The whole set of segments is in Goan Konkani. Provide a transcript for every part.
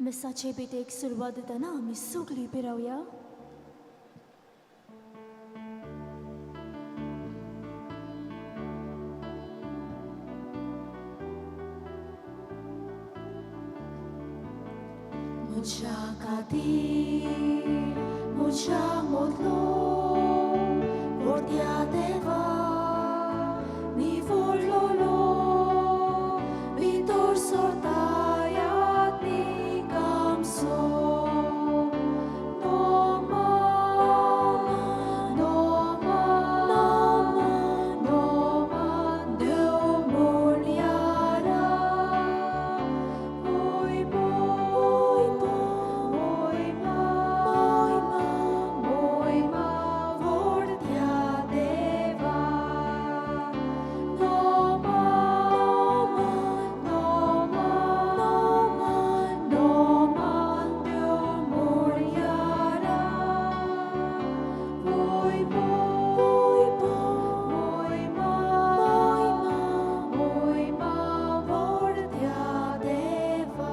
मिसाचे भेटेक सुरवात दितना आमी सगळीं उबी रावया. म्हज्या खातीर म्हज्या मदलो व्हडल्या देवा निवडलोलो भितर सरतायात आमचो नोमा नोमा नोमा देव म्हणयारा मोयमा मोयमा मोयमा व्हडल्या देवा नोमा नोमा नोमा देव म्हणयारा मोयमा मोयमा मोयमा व्हडल्या देवा.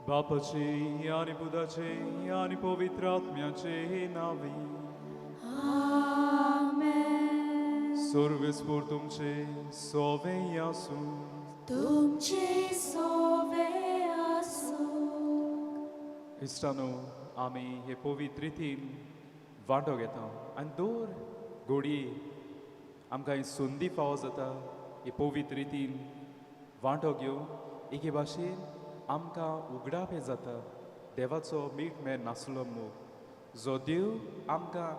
बापाचे आनी पुताचे आनी पवित्र आत्म्याचे नांवी. आमेन. सर्वेस्पोर तुमचे सोवे आसूं. तुमचे सोवे आसूं. इश्टानो, आमी हे पवित्र रितीन वांटो घेता आनी दर घोडये आमकां ही संदी फावो जाता हे पवित्र रितीन वांटो घेवन एके भाशेन आमकां उगडापें जाता देवाचो मीठ मेर नासलो मोग, जो देव आमकां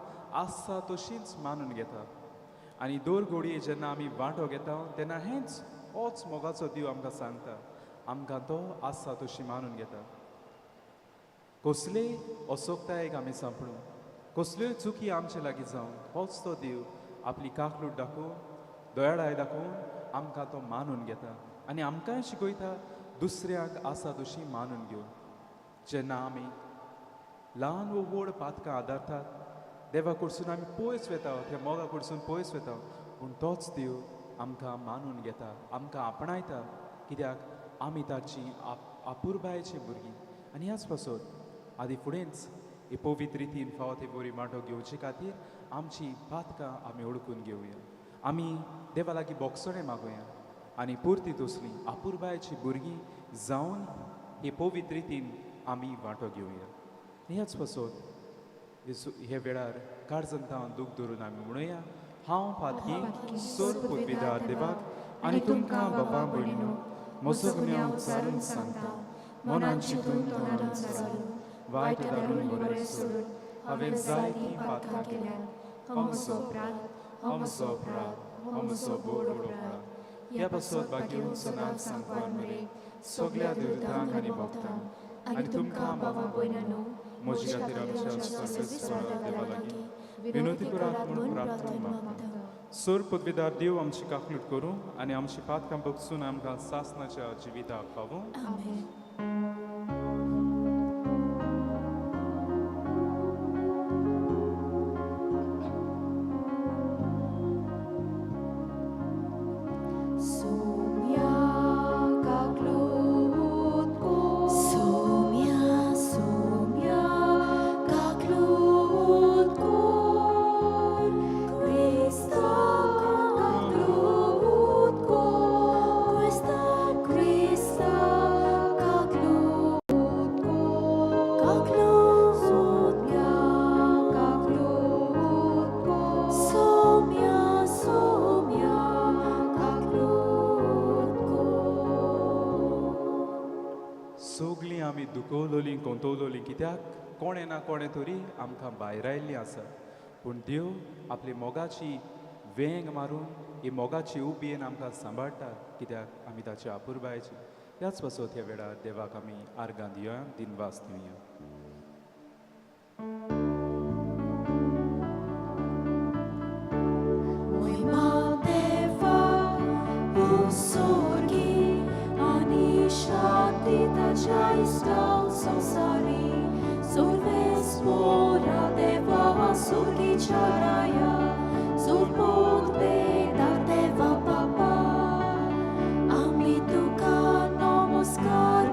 आसा तशीच मानून घेता. आनी दर घोडये जेन्ना आमी वांटो घेता तेन्ना हेंच होच मोगाचो देव आमकां सांगता, आमकां तो आसा तशी मानून घेता. कसलेय असोकतायेक आमी सांपडूं, कसल्योय चुकी आमचे लागीं जावं, होच तो देव आपली काकलूट दाखोवन, दयाळाय दाखोवन आमकां तो मानून घेता आनी आमकांय शिकयता दुसऱ्यांक आसा तशी मानून घेवन. जेन्ना आमी ल्हान वो व्हड पातकां आदारतात, देवा कडसून आमी पयस वता, त्या मोगा कडसून पयस वता, पूण तोच देव आमकां मानून घेता, आमकां आपणायता, कित्याक आमी ताची आपुरबायेची भुरगीं. आनी ह्याच पासत आदी फुडेंच हे पवित्र रितीन फावो ते बरी माटो घेवचे खातीर आमची पातकां आमी ओळखून घेवया, आमी देवा लागीं बोगसणें मागोया आनी पुरती तसली आपुरबायेची भुरगीं जावन हे पवित्र रितीन आमी वांटो घेवया. आनी ह्याच पासत हे वेळार काळजांत दूख धरून आमी म्हणुया, हांव पातकी सोर पुदविदार देवाक आनी तुमकां बाबा भयणीनो म्हजो गुन्यांव उच्चारून सांगता. मनान चिंतून तोंडान उच्चारून, वायट धरून बरें सोडून हांवें जायतीं पातकां केल्यात. हो म्हजो अपराध, हो म्हजो अपराध, हो म्हजो बोड अपराध. ह्या पासत भाग्यवंत सदांच सांगपाक मेरेन सगळ्या देवतांक आनी भक्तांक आनी तुमकां बाबा भयणांनो म्हजे खातीर आमच्या सर्वेस्परा देवा लागीं विनवती करात म्हूण प्रार्थना मागता. सोर पदवीदार देव आमची काकलूट करूं आनी आमची पातकां बगसून आमकां सासनाच्या जिविताक पावूं. आमेन. Sumya kaklut ko, sumya sumya kaklut ko, Cristo kaklut ko, Cristo Cristo kaklut ko, kaklut sumya kaklut ko, sumya sumya kaklut ko. सगळीं आमी दुखवलोलीं कोंतवलोलीं, कित्याक कोणें ना कोणें तरी आमकां भायरायल्लीं आसा, पूण देव आपली मोगाची वेंग मारून ही मोगाची उबयेन आमकां सांबाळटा, कित्याक आमी ताच्या आपुरबायेची. ह्याच पासत ह्या वेळार देवाक आमी आर्गां दिवया, दिनवास दिवया. मोयमा देवा उsorgi ani शांती ताच्या इश्टां संवसारी सर्वेस्पोरा देवा सुर्गीच्या राया सुरपोत बेदार देवा बाबा आमी तुका नमस्कार.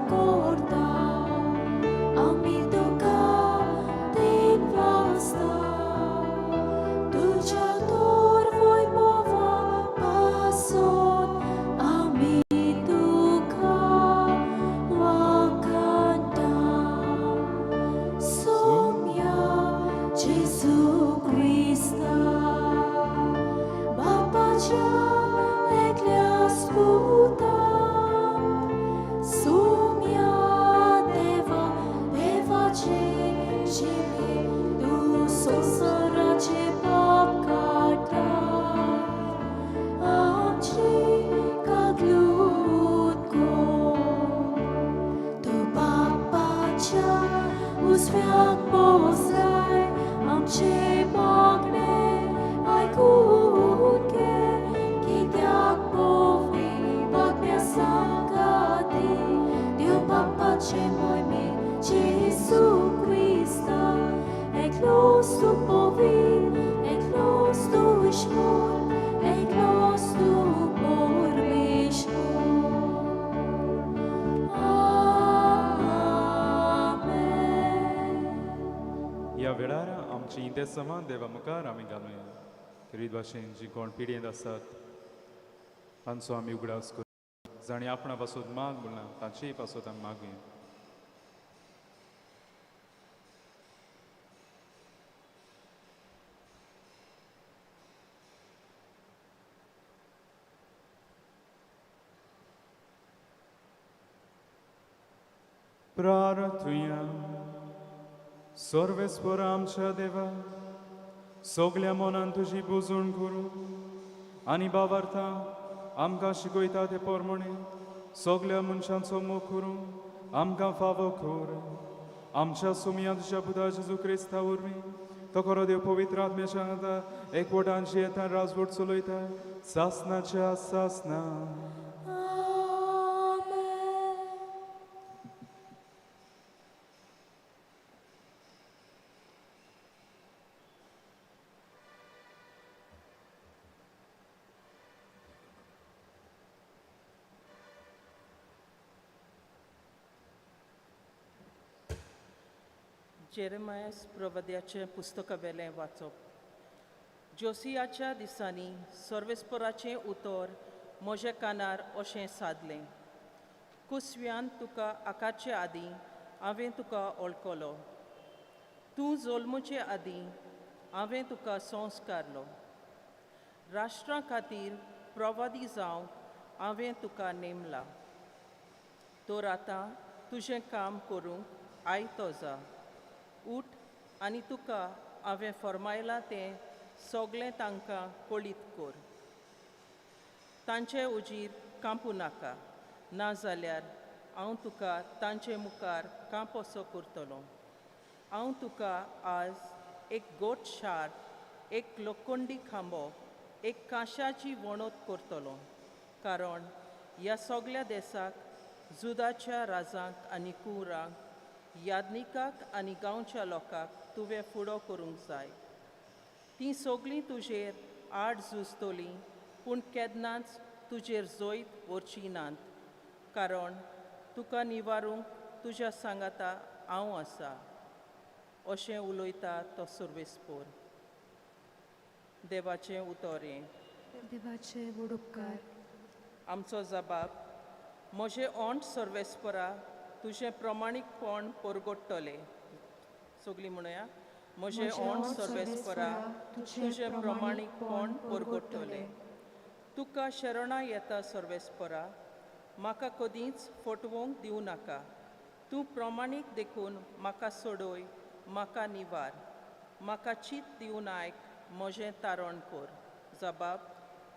आमची इंतेसांवां देवा मुखार आमी घालुया. खेरीत भाशेन जी कोण पिडयेंत आसात तांचो आमी उगडास करूं. जांणी आपणा पासत माग म्हणलां तांचेय पासत आमी मागुया. प्रार्थुया. सर्वेस्पर आमच्या देवा, सगल्या मनान तुजी पुजवण करूं आनी बाबार्था आमकां शिकयता ते प्रमाणे सगल्या मनशांचो मोग करूं आमकां फावो कर. आमच्या सुमया तुज्या पुता जेजू क्रिस्ता वरवीं तो खरो देव पवित्र आत्म्याच्या आंगाता एकवटान जियेता राजवट चलयता सासनाच्या सासना. जेरेमायस प्रवद्याचें पुस्तकावेलें वाचप. जोसियाच्या दिसांनी सर्वेस्पराचें उतर म्हज्या कानार अशें सादलें, कुसव्यान तुका आकारचे आदीं हांवें तुका वळखलो, तूं जल्मचे आदीं हांवें तुका संस्कारलो, राष्ट्रां खातीर प्रवादी जावंक हांवें तुका नेमला. तर आतां तुजें काम करूंक आयतो जा, उठ आनी तुका हांवें फर्मायलां तें सगळें तांकां कळीत कर. तांचे उजीर कांपूं नाका, नाजाल्यार हांव तुका तांचे मुखार कांपोसो करतलो. हांव तुका आज एक गोट शार, एक लोखंडी खांबो, एक कांशाची वणत करतलो, कारण ह्या सगळ्या देसाक जुदाच्या राजांक आनी कुंवरांक, यादनिकाक आनी गांवच्या लोकांक तुवें फुडो करूंक जाय. तीं सगळीं तुजेर आड झुजतलीं, पूण केन्नाच तुजेर जैत व्हरचीं नात, कारण तुका निवारूंक तुज्या सांगाता हांव आसा, अशें उलयता तो सर्वेस्पोर. देवाचें उतर हें. देवाचे व्हड उपकार. आमचो जबाब. म्हजें ओंठ सर्वेस्परा तुजें प्रमाणीकपण परगट्टलें. सगळीं म्हणया, म्हजें ओंठ सर्वेस्परा तुजें प्रमाणीकपण परगट्टलें. तुका शरणां येता सर्वेस्परा, म्हाका कदींच फटवंक दिवं नाका. तूं प्रमाणीक देखून म्हाका सोडय, म्हाका निवार, म्हाका चीत दिवन आयक, म्हजें तारण कर. जबाब.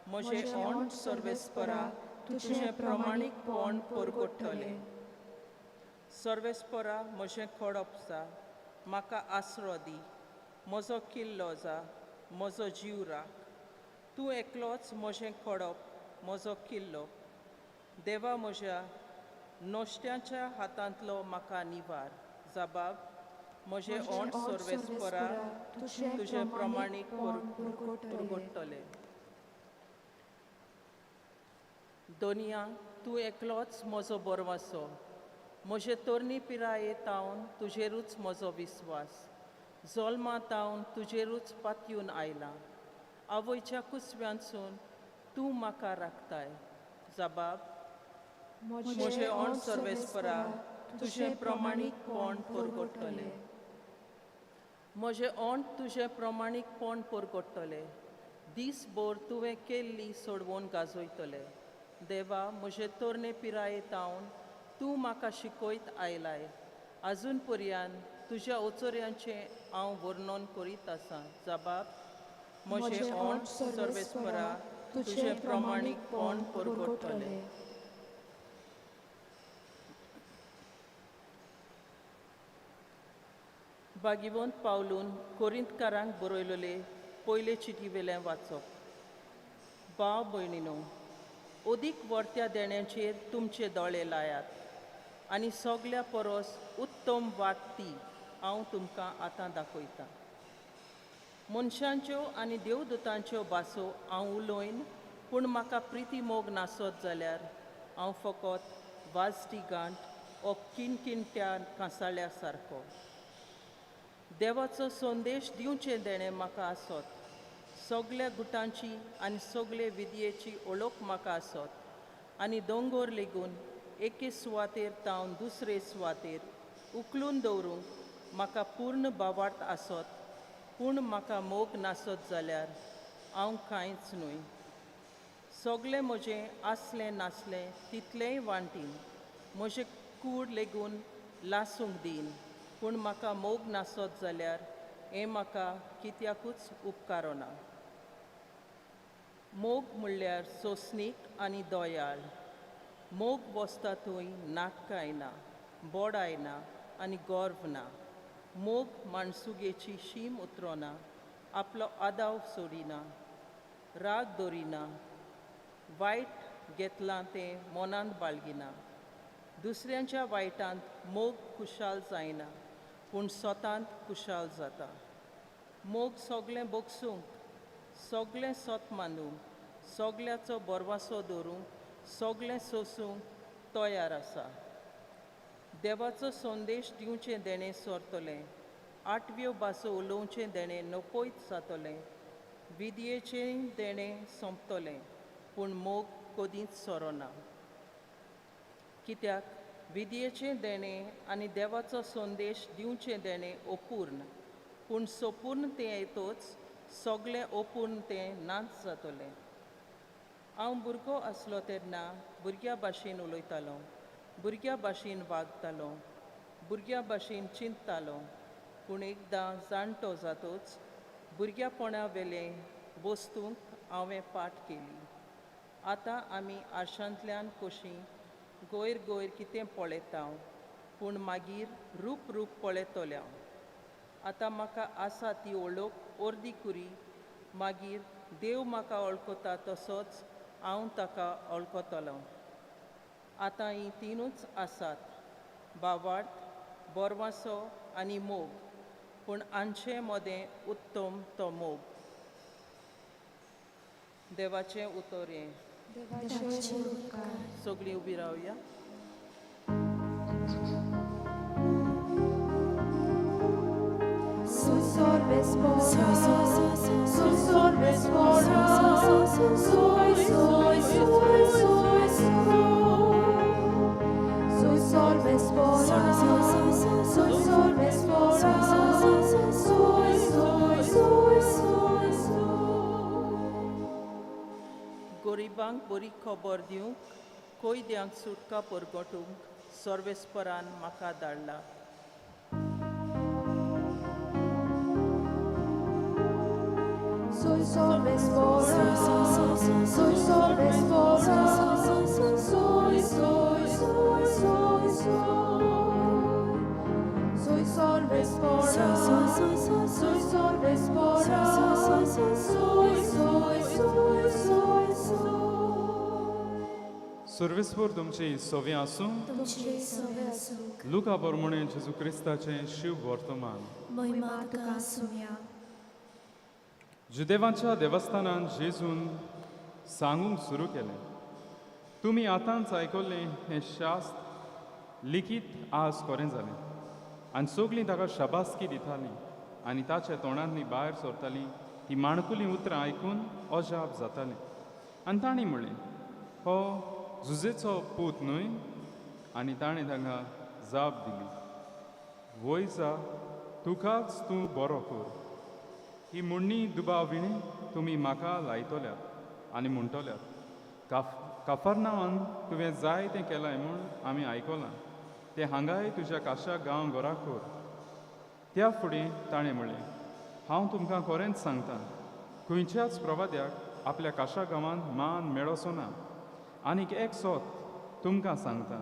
म्हजें ओंठ सर्वेस्परा तुजें प्रमाणीकपण परगट्टलें. सर्वेस्परा म्हजें खडप जा, म्हाका आसरो दी, म्हजो किल्लो जा, म्हजो जीव राख. तूं एकलोच म्हजें खडप, म्हजो किल्लो. देवा म्हज्या नश्ट्यांच्या हातांतलो म्हाका निवार. जबाब. म्हजें ओंठ सर्वेस्परा तुजें प्रमाणीक परगट्टलें. दोनिया तूं एकलोच म्हजो बरवासो, म्हजे तरणी पिराये तावन तुजेरूच म्हजो विस्वास, जल्मा तावन तुजेरूच पातयून आयलां. आवयच्या कुसव्यांसून तूं म्हाका राखताय. जबाब. म्हजें ओंठ सर्वेस्परा तुजें प्रमाणीकपण परगट्टलें. म्हजें ओंठ तुजें प्रमाणीकपण परगट्टलें. दीसभर तुवें केल्ली सोडवण गाजयतलें. देवा म्हजे तरणे पिराये तावन तूं म्हाका शिकयत आयलाय, आजून पर्यंत तुज्या ओचोऱ्यांचें हांव वर्णन करीत आसां. जबाब. म्हजें ओंठ सर्वेस्परा तुजें प्रमाणीकपण परगट्टलें. भागिवंत पावलून कोरिंतकारांक बरयलेले पयले चिटी वेल्यान वाचप. भाव भयणीनो, अदीक वर्त्या देण्याचेर तुमचे दोळे लायात आनी सगल्या परस उत्तम वाट ती हांव तुमकां आतां दाखयतां. मनशांच्यो आनी देवदूतांच्यो भासो हांव उलयन, पूण म्हाका प्रिती मोग नासत जाल्यार हांव फकत वाजटी गांठ ओ किणकिणट्या कांसाळ्या सारको. देवाचो संदेश दिवचें देणें म्हाका आसत, सगल्या गुटांची आनी सगळे विद्येची ओळख म्हाका आसत आनी दोंगोर लेगून एके सुवातेर तावन दुसरे सुवातेर उखलून दवरूंक म्हाका पूर्ण भावार्थ आसत, पूण म्हाका मोग नासत जाल्यार हांव कांयच न्हय. सगळें म्हजें आसलें नासलें तितलेंय वांटीन, म्हजें कूड लेगून लासूंक दीन, पूण म्हाका मोग नासत जाल्यार हें म्हाका कित्याकूच उपकारना. मोग म्हणल्यार सोंसणीक आनी दयाळ. मोग बसता थंय नाटकां येना, बोडां येना आनी गर्व ना. मोग माणसुगेची शीम उतरना, आपलो आदाव सोडिना, राग दवरिना, वायट घेतलां तें मनांत बाळगिना. दुसऱ्यांच्या वायटांत मोग खुशाल जायना, पूण स्वतांत खुशाल जाता. मोग सगळें भोगसूंक, सगळें सत मानूंक, सगळ्याचो बरवासो दवरूंक, सगळें सोसूंक तयार आसा. देवाचो संदेश दिवचें देणें सरतलें, आठव्यो भासो उलोवचें देणें नपयत जातलें, विद्येचें देणें सोंपतलें, पूण मोग कदींच सरना. कित्याक विद्येचें देणें आनी देवाचो संदेश दिवचें देणें अपूर्ण, पूण सोपूर्ण तें येतोच सगळें अपूर्ण तें नाच जातलें. हांव भुरगो आसलो तेन्ना भुरग्यां भाशेन उलयतालो, भुरग्यां भाशेन वागतालो, भुरग्यां भाशेन चिंततालो, पूण एकदां जाणटो जातोच भुरग्यापणा वेले वस्तूंक हांवें पाठ केली. आतां आमी आरशांतल्यान कशीं गोयर गोयर कितें पळयता, पूण मागीर रूप रूप पळयतले. आतां म्हाका आसा ती वळख अर्दी कुरी, मागीर देव म्हाका वळखता तसोच हांव ताका वळखतलो. आतां हीं तिनूच आसात, भावार्थ, बरवासो आनी मोग, पूण आमचे मदें उत्तम तो मोग. देवाचें उतर हें. देवाचे उपकार. सगळीं उबी रावया. Soy soy soy soy soy soy soy soy soy soy soy soy soy soy. गरिबांक बरी खबर दिवंक, कैद्यांक सुटका परगटूंक सर्वेस्परान म्हाका धाडला. Soy soy soy soy soy soy soy soy soy soy soy soy. सर्वेस्पर तुमची सोवी आसूं. तुमचे सवे आसूंक. लुका प्रमाणे जेजू क्रिस्ताचें शिव वर्तमान. महिमा तुका सुम्या. जुदेवांच्या देवस्थानान जेजून सांगूंक सुरू केलें, तुमी आतांच आयकल्लें हें शास्त्र लिखीत आज कोरें जालें. आनी सगळीं ताका शाबासकी दितालीं आनी ताच्या तोंडांतली भायर सरतालीं ती माणकुलीं उतरां आयकून अजाप जातालीं. आनी तांणी म्हणलें, हो जुजेचो पूत न्हय? आनी ताणें तांकां जाप दिली, वय जा, तुकाच तूं बरो कर. ही म्हणणी दुबाव विणें तुमी म्हाका लायतल्यात आनी म्हणटल्यात, काफरनांवान तुवें जाय तें केलां म्हूण आमी आयकलां, तें हांगाय तुज्या काशा गांव घरा कर. त्या फुडें ताणें म्हणलें, हांव तुमकां खरेंच सांगता, खंयच्याच प्रवाद्याक आपल्या काशा गांवांत मान मेळोसो ना. आनीक एक सोत तुमकां सांगता,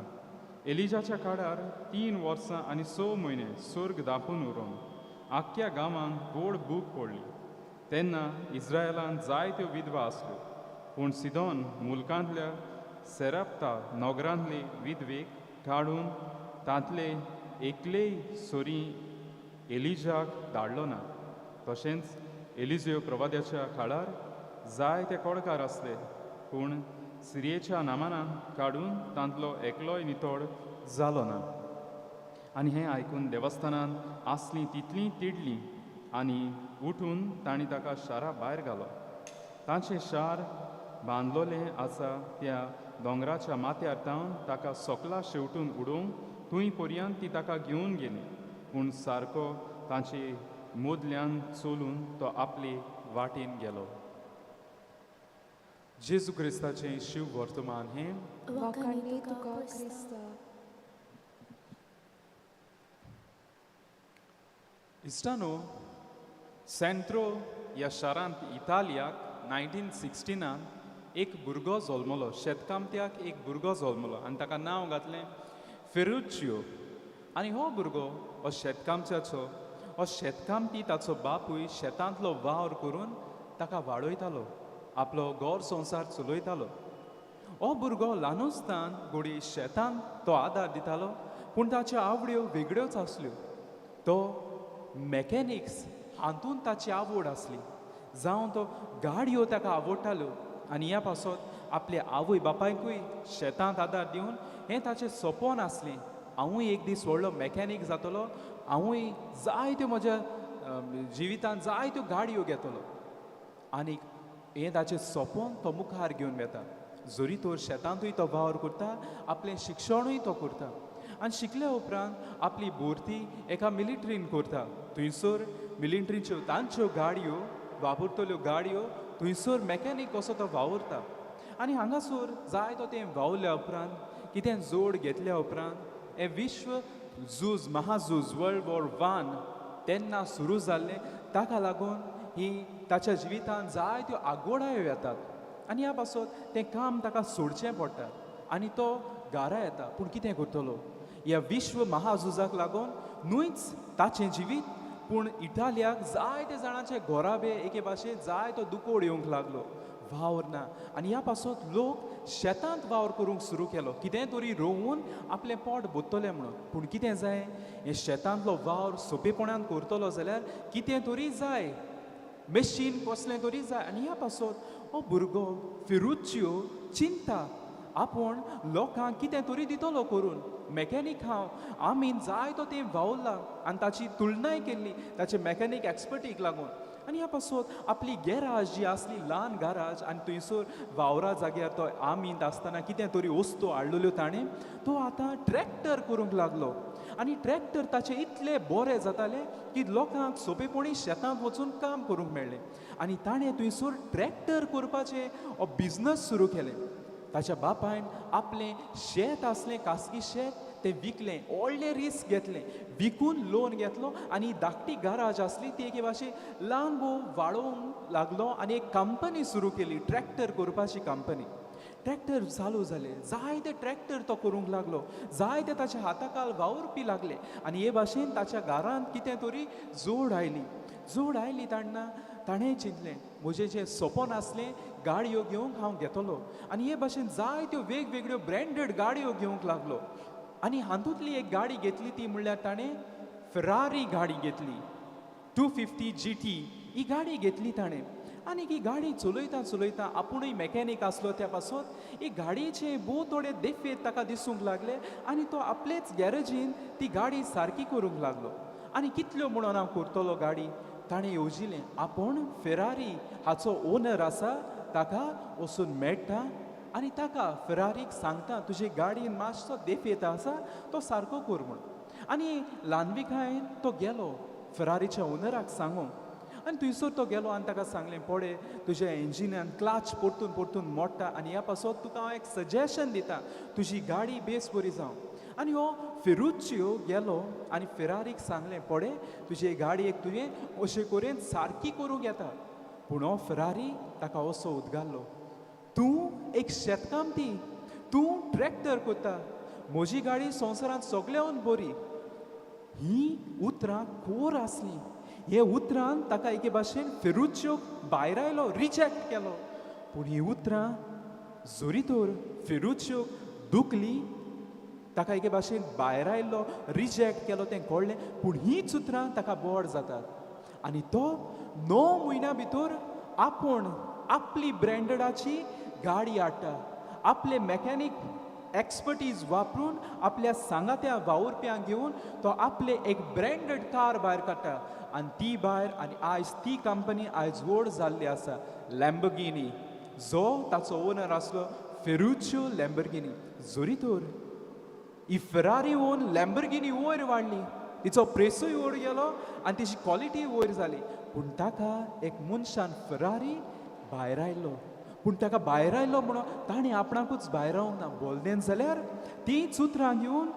एलिजाच्या काळार 3 वर्सां आनी 6 म्हयने सर्ग दापून उरोवन आख्ख्या गांवांक गोड भूक पडली. तेन्ना इस्रायलान जायत्यो विधवा आसल्यो, पूण सिदोन मुलकांतल्या सेराप्ता नगरांतले विधवेक काडून तांतले एकलेय सोरी एलिजाक धाडलो ना. तशेंच एलिजयो प्रवाद्याच्या काळार जायते कोडकार आसले, पूण सिरियेच्या नामानान काडून तांतलो एकलोय नितळ जालो ना. आनी हें आयकून देवस्थानांत आसलीं तितलीं तिडलीं आनी उठून तांणी ताका शारा भायर घालो. तांचें शार बांदलोलें आसा त्या दोंगराच्या माथ्यार तावन ताका सोकला शेवटून उडोवंक थंय पर्यंत ती ताका घेवन गेली. पूण सारको तांचे मोदल्यान चलून तो आपले वाटेन गेलो. जेजू क्रिस्ताचें शिव वर्तमान हें. वाखाणनी तुका क्रिस्ता. इश्टानो, सेंट्रो ह्या शारांत इतालियाक 1916 एक भुरगो जल्मलो. शेतकामत्याक एक भुरगो जल्मलो आनी ताका नांव घातलें फेरुच्चियो. आनी हो भुरगो हो शेतकामत्याचो, हो शेतकामती ताचो बापूय शेतांतलो वावर करून ताका वाडयतालो, आपलो घर संवसार चलयतालो. हो भुरगो ल्हानुस्तान घोडी शेतांत तो आदार दितालो, पूण ताच्यो आवड्यो वेगळ्योच आसल्यो. तो मॅकॅनिक्स हातूंत ताची आवड आसली, जावं तो गाडयो ताका आवडटाल्यो. आनी ह्या पासत आपल्या आवय बापायकूय शेतांत आदार दिवन हें ताचें सपन आसलें, हांवूय एक दीस व्हडलो मॅकॅनीक जातलो, हांवूय जायत्यो म्हज्या जिवितांत जायत्यो गाडयो घेतलो. आनी हें ताचें सपन तो मुखार घेवन वता. जरी तर शेतांतूय तो वावर करता, आपलें शिक्षणूय तो करता. आनी शिकल्या उपरांत आपली भरती एका मिलिट्रीन करता. थंयसर मिलिट्रीच्यो तांच्यो गाडयो वापरतल्यो गाडयो थंयसर मॅकॅनीक कसो तो वावुरता. आनी हांगासर जाय तो तें वावुरल्या उपरांत कितें जोड घेतल्या उपरांत हें विश्व झूज, महाझूज, वर्ल्ड वॉर वन तेन्ना सुरू जाल्लें. ताका लागून ही ताच्या जिवितांत जायत्यो आगोळायो येतात आनी ह्या पासत तें काम ताका सोडचें पडटा आनी तो घरा येता. पूण कितें करतलो, ह्या विश्व महाझुजाक लागून न्हूच ताचें जिवीत पूण इटालियाक जायते जाणांचे घोराबे एके भाशेन जायतो दुकोळ येवंक लागलो, वावर ना. आनी ह्या पासत लोक शेतांत वावर करूंक सुरू केलो, कितें तरी रोवून आपलें पोट भरतलें म्हणून. पूण कितें जाय, हें शेतांतलो वावर सोंपेपणान करतलो जाल्यार कितें तरी जाय, मशीन कसलें तरी जाय. आनी ह्या पासत हो भुरगो फिरुच्यो चिंता आपूण लोकांक कितें तरी दितलो करून, मॅकॅनीक हांव, आमी जायतो तें वावुरला आनी ताची तुलनाय केल्ली ताचे मॅकॅनीक एक्सपर्टीक लागून. आनी ह्या पासत आपली गॅराज जी आसली ल्हान गाराज आनी थंयसर वावरा जाग्यार तो आमींत आसतना कितें तरी वस्तू हाडलेल्यो ताणें, तो आतां ट्रॅक्टर करूंक लागलो. आनी ट्रॅक्टर ताचे इतले बरे जाताले की लोकांक सोंपेपणी शेतांत वचून काम करूंक मेळ्ळें. आनी ताणें थंयसर ट्रॅक्टर करपाचें हो बिजनस सुरू केलें. ताच्या बापायन आपलें शेत आसलें, खासगी शेत, तें विकलें, व्हडलें रिस्क घेतलें, विकून लोन घेतलो आनी धाकटी गाराज आसली ती एके भाशेन ल्हान भोव वाडोवंक लागलो आनी एक कंपनी सुरू केली, ट्रॅक्टर करपाची कंपनी. ट्रॅक्टर चालू जाले, जायते ट्रॅक्टर तो करूंक लागलो, जायते ताच्या हाताकाल वावुरपी लागले. आनी हे भाशेन ताच्या घरांत कितें तरी जोड आयली. जोड आयली तेन्ना ताणें चिंतलें म्हजें जें सपन आसलें गाडयो घेवंक हांव घेतलो. आनी हे भाशेन जायत्यो वेगवेगळ्यो ब्रँडेड गाडयो घेवंक लागलो. आनी हातूंतली एक गाडी घेतली ती म्हणल्यार ताणें फेरारी गाडी घेतली, 250 GT ही गाडी घेतली ताणें. आनी ही गाडी चलयता चलयता आपुणूय मॅकॅनीक आसलो त्या पासत ही गाडयेचे भोव थोडे देफेत ताका दिसूंक लागले आनी तो आपलेच गॅरेजीन ती गाडी सारकी करूंक लागलो. आनी कितल्यो म्हणून हांव करतलो गाडी, ताणें येवजिलें आपूण फेरारी हाचो ओनर आसा, ताका वचून मेळटा आनी ताका फेरारीक सांगता तुजे गाडयेन मातसो देफेत आसा तो सारको कर म्हूण. आनी ल्हानविकायेन तो गेलो फेरारीच्या ओनराक सांगूंक. आनी थंयसर तो गेलो आनी ताका सांगलें, पळय तुज्या इंजिनान क्लाच परतून परतून मोडटा आनी ह्या पासत तुका हांव एक सजेशन दिता, तुजी गाडी बेस बरी जावं. आनी हो फेरुच्यो गेलो आनी फेरारीक सांगलें, पळय तुजे गाडयेक तुवें अशें करून सारकी करूंक येता. पूण हो फेरारी ताका असो उदगारलो, तूं एक शेतकामती, तूं ट्रॅक्टर करता, म्हजी गाडी संवसारांत सगळ्याहून बरी. हीं उतरां कोर आसलीं. हे उतरान ताका एके भाशेन फेरुच्योक भायर आयलो, रिजेक्ट केलो. पूण हीं उतरां जरी तर फेरुच्योक दुखली, ताका एके भाशेन भायर आयलो, रिजेक्ट केलो तें कळ्ळें, पूण हींच उतरां ताका बोड जातात. आनी तो 9 म्हयन्या भितर आपूण आपली ब्रँडेडाची गाडी हाडटा, आपले मॅकॅनीक एक्सपर्टीज वापरून आपल्या सांगात्या वावुरप्यांक घेवन तो आपले एक ब्रँडेड कार भायर काडटा आनी ती भायर आनी आयज ती कंपनी आयज व्हड जाल्ली आसा, लॅम्बगिनी. जो ताचो ओनर आसलो फेरुच्यो लॅम्बर्गिनी. जरी तर ही फेरारी ओन लॅम्बर्गिनी वयर वाडली, तिचो प्रेसूय वयर गेलो आनी तिची क्वॉलिटी वयर जाली, पूण ताका एक मनशान फेरारी भायर आयलो. पूण ताका भायर आयलो म्हणून ताणें आपणाकूच भायर रावंक ना, बोलदेन जाल्यार तीं उतरां घेवन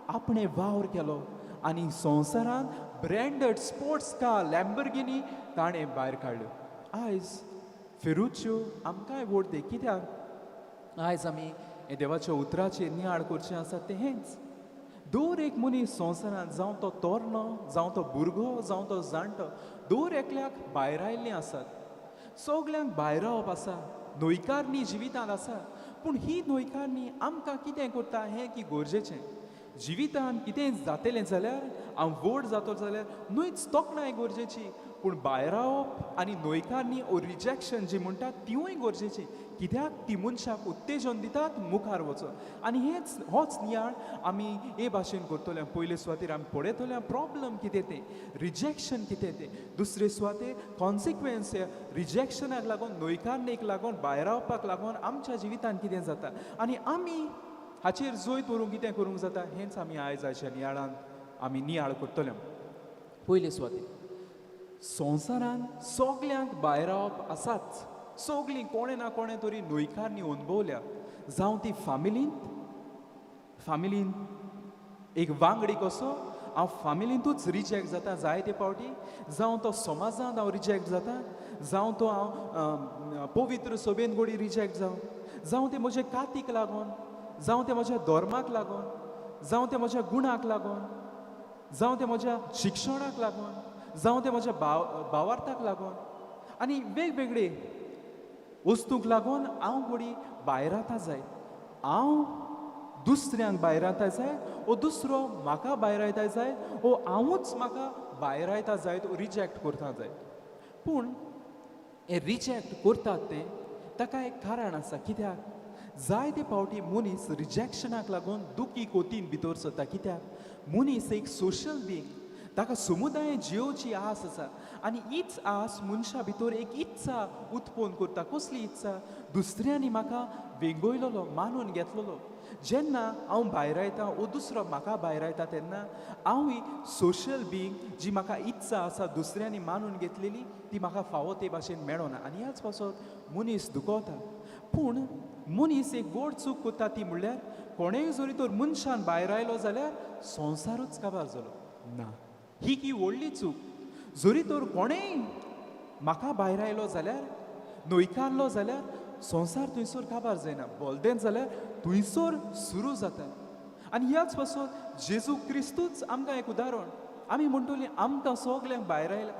आपणें वावर केलो आनी संवसारांत ब्रँडेड स्पोर्ट्स कार लॅम्बर्गिनी ताणें भायर काडल्यो. आयज फेरुच्यो आमकांय वोट दी, कित्याक आयज आमी हे देवाच्या उतराचेर नियाळ करचें आसा तें हेंच. दर एक मनीस संवसारांत, जावं तो तोरणो, जावं तो भुरगो, जावं तो जाणटो, दर एकल्याक भायरायल्लीं आसात. सगल्यांक भायरावप आसा, न्हयकारणी जिवितांत आसा. पूण ही न्हयकारणी आमकां कितें करता हें की गरजेचें. जिवितांत कितें जातलें जाल्यार, हांव व्हड जातलो जाल्यार न्हयच तोखणाय गरजेची, पूण भायरावप आनी न्हयकारणी ओ रिजॅक्शन जी म्हणटात तिवूय गरजेची, कित्याक ती मनशाक उत्तेजन दितात मुखार वचोन. आनी हेच होच नियाळ आमी हे भाशेन करतले. पयले सुवातेर आमी पळयतले प्रॉब्लम कितें तें, रिजॅक्शन कितें तें. दुसरे सुवातेर कॉन्सिक्वन्स, रिजॅक्शनाक लागून, न्हयकारणेक लागून, भायरावपाक लागून आमच्या जिवितांत कितें जाता आनी आमी हाचेर जैत व्हरूंक कितें करूंक जाता, हेंच आमी आयज आयच्या नियाळांत आमी नियाळ करतले. पयले सुवातेर संवसारांत सगल्यांक भायरावप आसाच. सगलीं कोणें ना कोणें तरी न्हयकारणी अणभवल्या, जावं ती फामिलीन एक वांगडी कसो हांव फामिलींतूच रिजॅक्ट जाता जायते फावटी, जावं तो समाजांत हांव रिजॅक्ट जाता, जावं तो हांव पवित्र सभेन गोडी रिजॅक्ट जावं, जावं तें म्हजे कातीक लागून, जावं तें म्हज्या धर्माक लागून, जावं तें म्हज्या गुणाक लागून, जावं तें म्हज्या शिक्षणाक लागून, जावं तें म्हज्या भावार्थाक लागून आनी वेगवेगळे वस्तूंक लागून हांव घोडी भायराता जाय. हांव दुसऱ्यांक भायराता जाय, ओ दुसरो म्हाका भायरायता जाय, ओ हांवूच म्हाका भायरायता जायत, ओ रिजॅक्ट करता जायत. पूण हें रिजॅक्ट करतात तें ताका एक कारण आसा, कित्याक जायते फावटी मनीस रिजॅक्शनाक लागून दुखी कोतीन भितर सरता. कित्याक मनीस एक सोशल बिंग, ताका समुदाय जियोवची आस आसा आनी हीच आस मनशा भितर एक इत्सा उत्पन्न करता. कसली इत्सा? दुसऱ्यांनी म्हाका वेंगयलेलो, मानून घेतलेलो. जेन्ना हांव भायरायता ओ दुसरो म्हाका भायरायता तेन्ना हांव सोशल बिंग, जी म्हाका इत्सा आसा दुसऱ्यांनी मानून घेतलेली, ती म्हाका फावो ते भाशेन मेळना आनी ह्याच पासत मनीस दुखवता. पूण मनीस एक व्हड चूक करता ती म्हणल्यार कोणेय जरी तर मनशान भायर आयलो जाल्यार संवसारूच काबार जालो ना, ही की व्हडली चूक. जरी तर कोणेय म्हाका भायर आयलो जाल्यार, न्हयकारलो जाल्यार संवसार थंयसर काबार जायना, बोलदेन जाल्यार थंयसर सुरू जाता. आनी ह्याच पासून जेजू क्रिस्तूच आमकां एक उदाहरण. आमी म्हणटली आमकां सगल्यांक भायर आयला,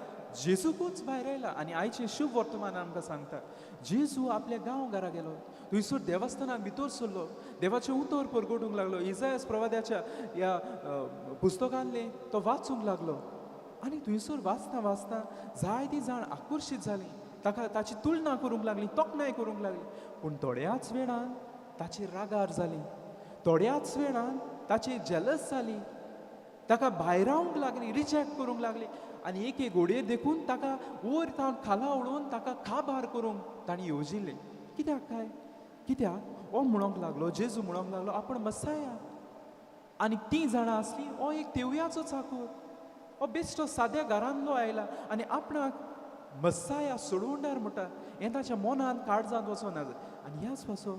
जेजूकूच भायर आयला. आनी आयचें शुभ वर्तमान आमकां सांगता, जेजू आपल्या गांव घरा गेलो, थंयसर देवस्थानाक भितर सरलो, देवाचें उतर परगटूंक लागलो, इजायस प्रवाद्याच्या ह्या पुस्तकांतलें तो वाचूंक लागलो आनी थंयसर वाचता वाचता जायतीं जाण आकर्शीत जालीं, ताका ताची तुलना करूंक लागली, तोखणाय करूंक लागली. पूण थोड्याच वेळान ताचेर रागार जाली, थोड्याच वेळान ताचेर जेलस जाली, ताका भायरावंक लागली, रिजॅक्ट करूंक लागली आनी एक एक घोडयेर देखून ताका वयर ताण खाला उडोवन ताका काबार करूंक तांणी येवजिल्लें. कित्याक काय? कित्याक हो म्हणोंक लागलो, जेजू म्हणोंक लागलो आपूण मसाया. आनी तीं जाणां आसलीं हो एक तेवयाचो चाकूर, हो बेश्टो साद्या घरांतलो आयला आनी आपणाक मसाया सोडवणदार म्हणटा, हें ताच्या मनान काळजांत वचना. आनी ह्याच पासो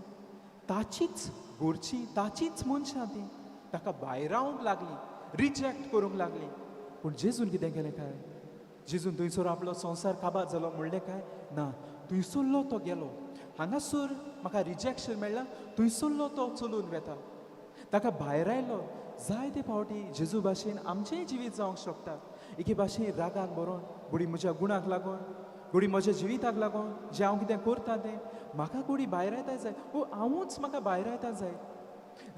ताचीच घरची, ताचीच मनशां ती ताका भायरावंक लागली, रिजॅक्ट करूंक लागली. पूण जेजून कितें केलें काय? जेजून थंयसर आपलो संवसार काबार जालो म्हणलें काय ना, थंयसरलो तो गेलो. हांगासर म्हाका रिजॅक्शन मेळ्ळां, थंयसरलो तो चलून वेता, ताका भायर आयलो. जायते फावटी जेजू भाशेन आमचेंय जिवीत जावंक शकता. एके भाशेन रागाक बरोवन, घोडी म्हज्या गुणाक लागून, घोडी म्हज्या जिविताक लागून, जें हांव कितें करता तें म्हाका घोडी भायरायता जाय, ओ हांवूच म्हाका भायरायता जाय,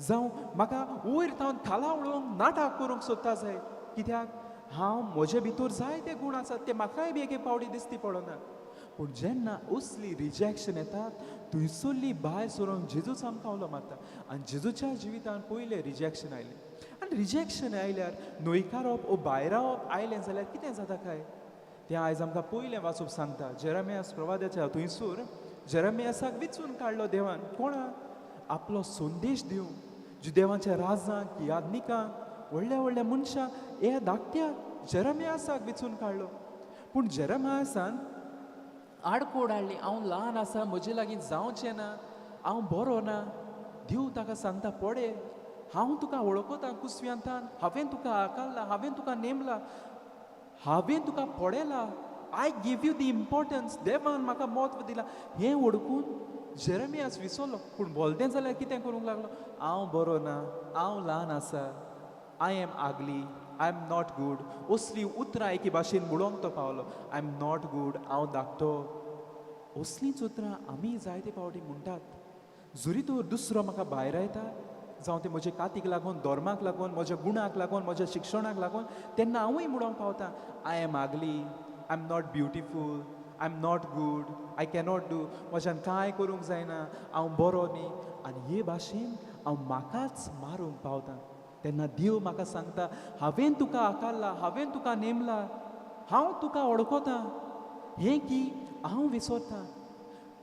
जावं म्हाका वयर थावन खाला उडोवंक नाटक करूंक सोदता जाय. कित्याक हांव म्हजे भितर जायते गूण आसात ते म्हाकाय बी एके फावटी दिसती पडना. पूण जेन्ना असली रिजॅक्शन येतात थंयसरली भायर सरून जेजूच आमकां उलो मारता. आनी जेजूच्या जिवितान पयलें रिजॅक्शन आयलें. आनी रिजॅक्शन आयल्यार न्हयकारप ओ भायरावप आयलें जाल्यार कितें जाता काय तें आयज आमकां पयलें वाचूंक सांगता. जेरेमियास प्रवादाच्या थंयसर जेरेमियासाक विचून काडलो देवान. कोणाक? आपलो संदेश दिवंक. जुदेवांच्या राजांक, याज्ञिकांक, व्हडल्या व्हडल्या मनशांक, हे धाकट्या जेरेमियासाक विचून काडलो. पूण जेरेमियासान आडकोड हाडली, हांव ल्हान आसा, म्हजे लागीं जावचें ना, हांव बरो ना. देव ताका सांगता, पडे हांव तुका वळखता कुसव्यांतान, हांवें तुका आकारला, हांवें तुका नेमला, हांवें तुका पळयला, I give you the importance, देवान म्हाका म्हत्व दिलां. हें वळखून जेरेमियास विसरलो. पूण बोलतें जाल्यार कितें करूंक लागलो, हांव बरो ना, हांव ल्हान आसा, I am ugly, I am not good. असलीं उतरां एके भाशेन म्हणोंक तो पावलो, I am not good, हांव धाकटो. असलींच उतरां आमी जायते फावटी म्हणटात. जरी तर दुसरो म्हाका भायरायता, जावं ते म्हजे कातीक लागून, धर्माक लागून, म्हज्या गुणाक लागून, म्हज्या शिक्षणाक लागून, तेन्ना हांवूय म्हणोंक पावता, I am ugly, I am not beautiful, I am not good, I cannot do, म्हज्यान कांय करूंक जायना, हांव बरो न्ही. आनी हे भाशेन हांव म्हाकाच मारूंक पावता. तेन्ना देव म्हाका सांगता, हांवें तुका आकारला, हांवें तुका नेमला, हांव तुका वळखता. हें की हांव विसरता.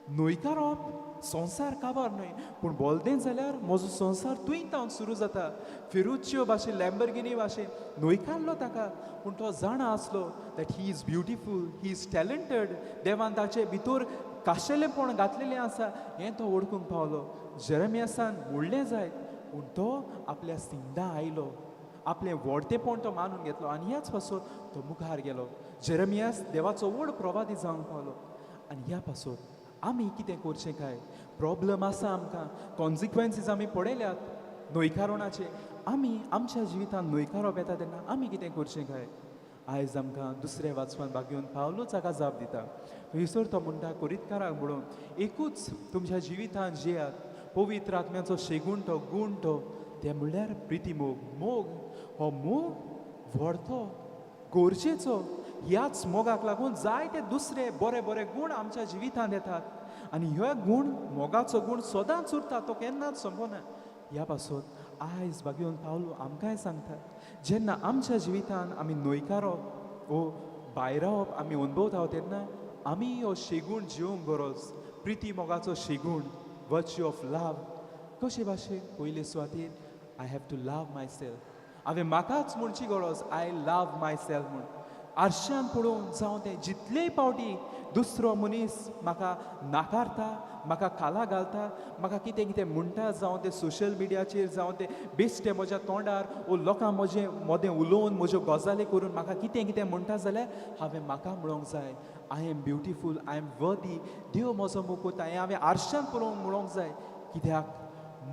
न्हयकारप संवसार काबार न्हय, पूण बोलतें जाल्यार म्हजो संवसार थंय तावन सुरू जाता. फिरुच्यो भाशेन, लॅम्बर्गिनी भाशेन न्हयकारलो ताका, पूण तो जाणा आसलो that he is beautiful, he is talented. देवान ताचे भितर काशेलेंपण घातलेलें आसा हें तो वळखूंक पावलो. जेरेमियासान म्हणलें जायत, पूण तो आपल्या सिंदा आयलो, आपलें व्हडतेपण तो मानून घेतलो आनी ह्याच पासून तो मुखार गेलो. जेरेमियास देवाचो व्हड प्रवादी जावंक पावलो. आनी ह्या पासून आमी कितें करचें काय? प्रॉब्लम आसा आमकां, कॉन्सिक्वन्सीस आमी पळयल्यात न्हयकारणाचे. आमी आमच्या जिवितांत न्हयकारप येता तेन्ना आमी कितें करचें काय? आयज आमकां दुसऱ्या वाचपान भागयोवन पावलोच हाका जाप दिता. थंयसर तो म्हणटा कोरितकाराक म्हणून, एकूच तुमच्या जिवितांत जियात पवित्र आत्म्याचो शेगूण तो गूण तो, तें म्हणल्यार प्रिती मोग. मोग हो मोग व्हडतो गरजेचो. ह्याच मोगाक लागून जायते दुसरे बरे बरे गूण आमच्या जिवितांत येतात आनी ह्यो गूण, मोगाचो गूण सदांच उरता, तो केन्नाच सोंपना. ह्या पासून आयज भागयोवन पावलो आमकांय सांगता, जेन्ना आमच्या जिवितांत आमी न्हयकारप वो भायरावप आमी अनुभवता तेन्ना आमी हो शेगूण जिवंक गरज, प्रिती मोगाचो शेगूण, वर्च्यू ऑफ लव. कशे भाशेन? पयले सुवातेर I have to love myself. हांवें म्हाकाच म्हणची गरज, I love my self म्हूण. आरशान पळोवन जावं तें जितलेय फावटी दुसरो मनीस म्हाका नाकारता, म्हाका खाला घालता, म्हाका कितें कितें म्हणटा, जावं तें सोशल मिडियाचेर, जावं तें बेश्टें म्हज्या तोंडार वो लोकां म्हजें मोदें उलोवन म्हज्यो गजाली करून म्हाका कितें कितें म्हणटा जाल्यार हांवें म्हाका म्हणूंक जाय, I am beautiful, I am worthy, देव म्हजो मोग कोत्ता. हें हांवें आरशान पळोवन म्हणूंक जाय. कित्याक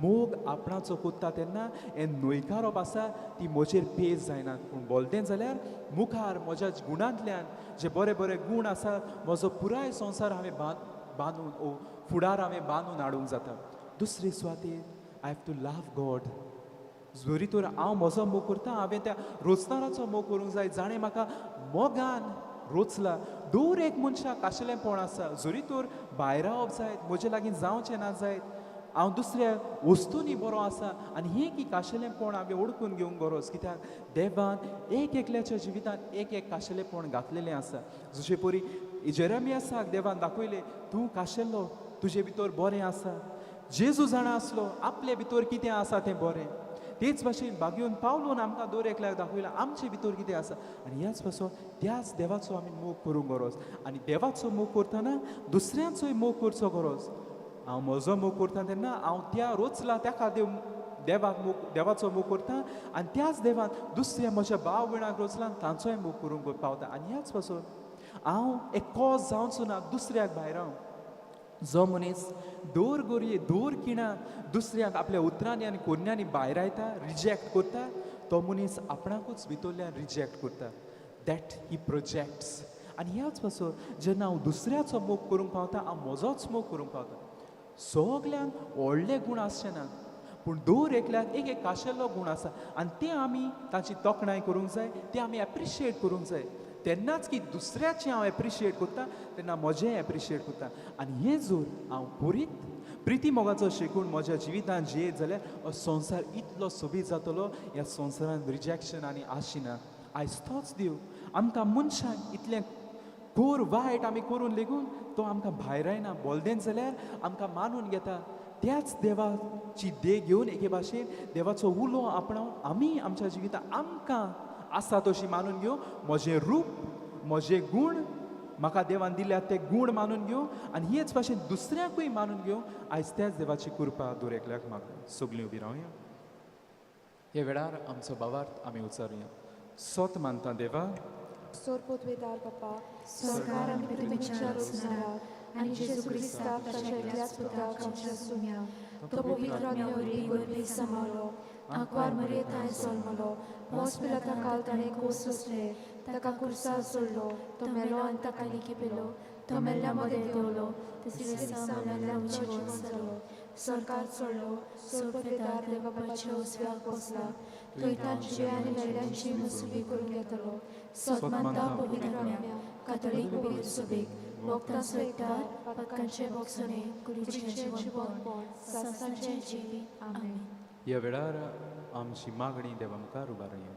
मोग आपणाचो कोत्ता तेन्ना हें न्हयकारप आसा ती म्हजेर पेज जायना. पूण बोलतें जाल्यार मुखार म्हज्या गुणांतल्यान जे बरे बरे गूण आसात म्हजो पुराय संवसार हांवें बांदून ओ फुडार हांवें बांदून हाडूंक जाता. दुसरे सुवातेर I have to love God. जरी तर हांव म्हजो मोग करता, हांवें त्या रोजदाराचो मोग करूंक जाय जाणें म्हाका मोगान रोचला. दर एक मनशाक काशेलेंपण आसा, जरी तर भायरावप जायत, म्हजे लागीं जावचें ना जायत, हांव दुसऱ्या वस्तूंनी बरो आसा. आनी हें की काशेलेंपण हांवें वळखून घेवंक गरज, कित्याक देवान एक एकल्याच्या जिवितांत एक एक काशेलेंपण घातलेलें आसा. जशें परी जेरेमियासाक देवान दाखयलें, तूं काशेल्लो, तुजे भितर बरें आसा. जेजू जाणा आसलो आपले भितर कितें आसा तें बरें. तेच भाशेन भागयोवन पावलून आमकां दर एकल्याक दाखयलां आमचे भितर कितें आसा. आनी ह्याच पासून त्याच देवाचो आमी मोग करूंक गरज. आनी देवाचो मोग करतना दुसऱ्यांचोय मोग करचो गरज. हांव म्हजो मोग करता तेन्ना हांव त्या रोचला त्या देव देवाक मोग, देवाचो मोग करता आनी त्याच देवान दुसऱ्या म्हज्या भाव भयणाक रोचला तांचोय मोग करूंक पावता. आनी ह्याच पासून हांव एक कॉज जावचो ना दुसऱ्याक भायरावंक. जो मनीस दर गोरये दर किणा दुसऱ्याक आपल्या उतरांनी आनी कोरण्यांनी भायरायता, रिजेक्ट करता, तो मनीस आपणाकूच भितरल्यान रिजेक्ट करता. That he projects. आनी ह्याच पासून जेन्ना हांव दुसऱ्याचो मोग करूंक पावता, हांव म्हजोच मोग करूंक पावता. सगल्यांक व्हडले गूण आसचे ना, पूण दर एकल्याक एक एक खाशेलो गूण आसा आनी ते आमी ताची तोखणाय करूंक जाय, ते आमी एप्रिशिएट करूंक जाय. तेन्नाच की दुसऱ्याचें हांव एप्रिशिएट करता तेन्ना म्हजें एप्रिशिएट करता. आनी हें जर हांव करीत प्रिती मोगाचो शेकून म्हज्या जिवितांत जियेत जाल्यार हो संवसार इतलो सोबीत जातलो. ह्या संवसारांत रिजॅक्शन आनी आशिना. आयज तोच देव आमकां मनशांक इतलें कोर वायट आमी करून लेगून तो आमकां भायरायना. बोलदेन जाल्यार आमकां मानून घेता. त्याच देवाची देख घेवन एके भाशेन देवाचो उलो आपणावन आमी आमच्या जिवितांत आमकां आसा तशी मानून घेवं. म्हजें रूप, म्हजे गूण म्हाका देवान दिल्यात ते गूण मानून घेवं आनी हेच भाशेन दुसऱ्याकूय मानून घेवं. आयज त्याच देवाची कृपा दर एकल्याक मागूं. सगळीं उबी रावया. हे वेळार आमचो भावार्थ आमी उचारुया. सोत मानता देवा, सोरपोतवेदार बापा, सरकार आमी पृथ्वीच्या रोजनाराक आनी जेजू क्रिस्ताक ताच्या एकल्याच पुताक आमच्या सुम्या तो पवित्र आत्म्या वरवीं गर्भेक समावलो, आंकवार मरये थांय जल्मलो, मोस पिलाता काल ताणें कोस सोंसले, ताका कुर्सार सोडलो, तो मेलो आनी ताका लिखिपेलो, तो मेल्ल्या मदें देंवलो, तिसऱ्या दिसा मेल्ल्या जिवन जालो, सरकार चडलो, सोरपोतवेदार देवा बापाच्या उजव्याक बसला, थंय तांची आनी मेल्ल्यांची मुसुबी करून घेतलो. सोत मानता पवित्र आत्म्या, कातोलीक पवित्र सुबेक, भक्तांचो एकठार, पातकांचे भोगसणे, कुडीचें जिवनपण, सासणाचें जिवीत. आमेन. ह्या वेळार आमची मागणी देवा मुखार उबारुया.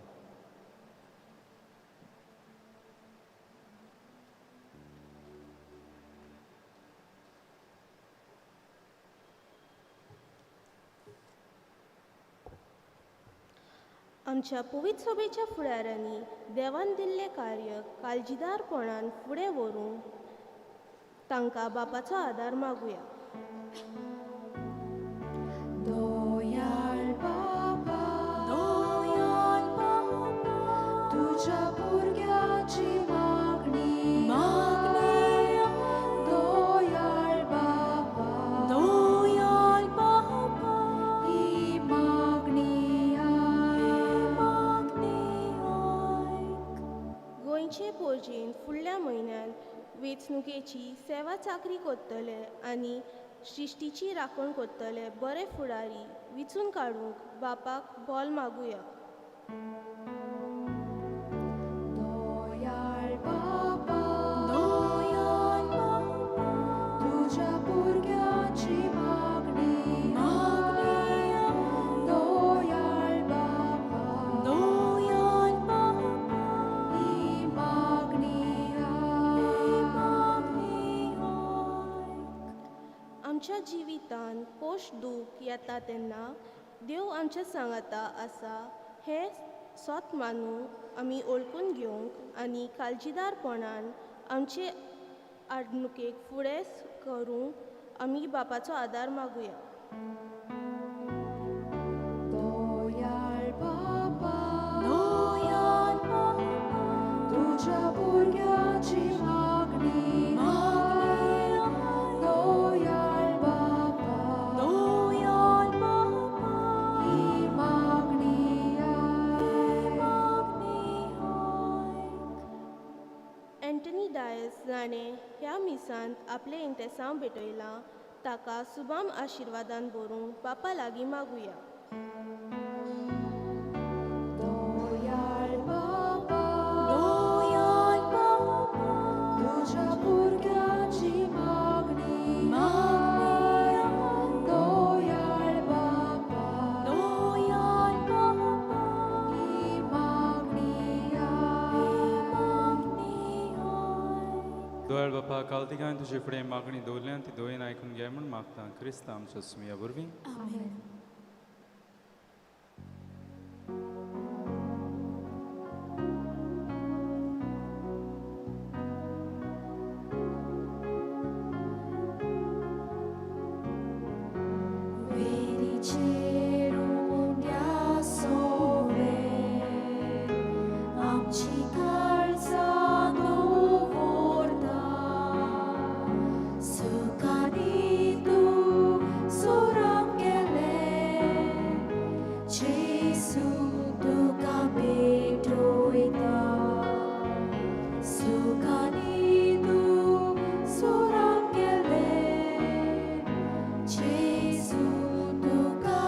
आमच्या पवित्र सभेच्या फुडाऱ्यांनी देवान दिल्लें कार्य काळजीदारपणान फुडें व्हरूंक तांकां बापाचो आदार मागुया. दयाळ बाबा, दयाळ बाबा, तुझ्या भुरग्याची मागणी मागणी दयाळ बाबा, दयाळ बाबा, ही मागणी ही मागणी आयक. गोंयचे पोरजेन फुडल्या म्हयन्यांत वेंचणुकेची सेवा चाकरी करतले आनी सृश्टीची राखण करतले बरे फुडारी विचून काडूंक बापाक बोल मागुया. दयाळ बाबा, दयाळ बाबा, तुझ्या भुरग्याची मागणी मागणी दयाळ बाबा, दयाळ बाबा, ही मागणी ही मागणी आयक. आमच्या जिवितांत कोश दूख येता तेन्ना देव आमच्या सांगाता आसा हें सोत मानून आमी वळखून घेवंक आनी काळजीदारपणान आमचे आडणुकेक फुडें करूंक आमी बापाचो आदार मागुया. दयाळ बाबा, दयाळ बाबा, तुझ्या भुरग्याची मागणी मागणी दयाळ बाबा, दयाळ बाबा, ही मागणी ही मागणी आयक. एंटनी डायस जाणें ह्या मिसांत आपलें इंतेसांव भेटयलां ताका सुबाम आशिर्वादान भरूंक बापा लागीं मागुया. दयाळ बाबा, दयाळ बाबा, तुझ्या भुरग्याची मागणी मागणी दयाळ बाबा, दयाळ बाबा, ही मागणी ही मागणी आयक. दयाळ बापा, काल तिगांय तुजे फुडें मागणी दवरल्या ती दोयेन आयकून घे म्हूण मागता क्रिस्तांव आमच्या सुमया वरवीं. आमेन. आमची काळजां दवरता, सुखांनी तूं सुराम केलें, जेजू तुका भेटयता. सुखांनी तूं सुराम केलें, जेजू तुका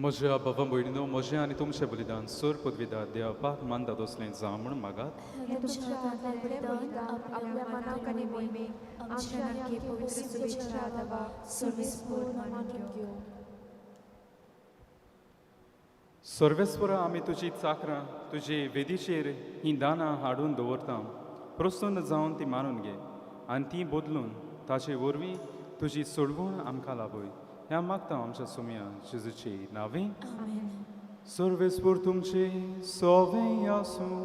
म्हज्या बाबा भयणीनो, म्हजें आनी तुमचें बलिदान सोर पदवीदार देवाक मानता तसलें जावं म्हूण मागात. हें तुमच्या हातांतलें बलिदान आपल्या मनाक आनी मोहिमेक आमच्या आनी आमगे पवित्र सुबेच्या देवाक सर्वेस्पोर मानून घेवं. सर्वेस्वरा, आमी तुजी चाकरां तुजे वेदीचेर हीं दानां हाडून दवरता. प्रसन्न जावन ती मानून घे आनी ती बदलून ताचे वरवीं तुजी सोडवण आमकां लाभय. ह्या मागता आमच्या सुमया जेजूचे नांवे. आमेन. सर्वेस्पोर तुमचे सोवे आसूं.